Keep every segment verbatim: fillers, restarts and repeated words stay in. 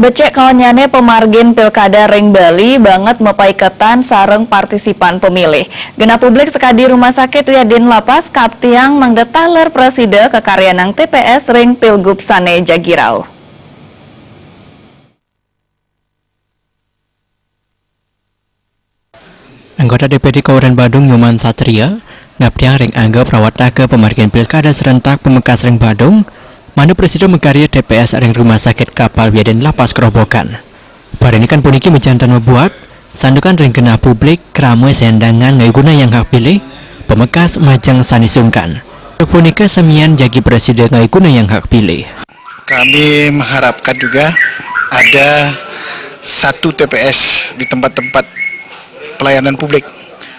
Becik kawannyané pamargin pilkada ring Bali banget mapaiketan sareng partisipan pemilih. Genah publik sakadi rumah sakit wiadin lapas kaptiang mangda taler prasida kakaryanang T P S ring pilgub sané jagi rauh. Anggota D P D Kabupaten Badung Nyoman Satria ngaptiang ring angga prawataka pamargin pilkada serentak pamekas ring Badung, mangda prasida makarya T P S ring rumah sakit kapal wiadin lapas Kerobokan. Parinikan puniki majanten mabuat, santukan ring genah publik krama sendangan ngagunayang hak pilih, pamekas majeng sané sungkan. Punika samian jagi prasida ngagunayang hak pilih. Kami mengharapkan juga ada satu T P S di tempat-tempat pelayanan publik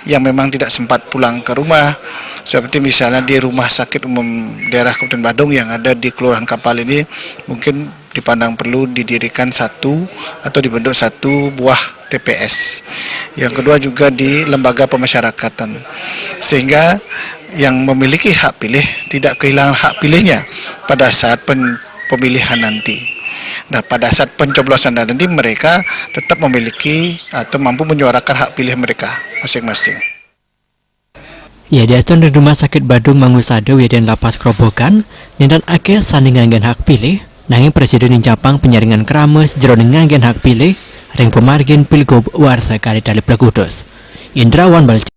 yang memang tidak sempat pulang ke rumah, seperti misalnya di Rumah Sakit Umum Daerah Kabupaten Badung yang ada di Kelurahan Kapal ini, mungkin dipandang perlu didirikan satu atau dibentuk satu buah T P S. Yang kedua juga di lembaga pemasyarakatan. Sehingga yang memiliki hak pilih tidak kehilangan hak pilihnya pada saat pen-, pemilihan nanti. Nah, pada saat pencoblosan nanti mereka tetap memiliki atau mampu menyuarakan hak pilih mereka masing-masing. Yadiastun ring Rumah Sakit Badung mangusada wiadin lapas Kerobokan, nénten akéh sané nganggén hak pilih, nanging prasida nincapang panyaringan krama sajeroning nganggén hak pilih ring pamargin pilgub warsa kalih tali plekutus. Indrawan Bal-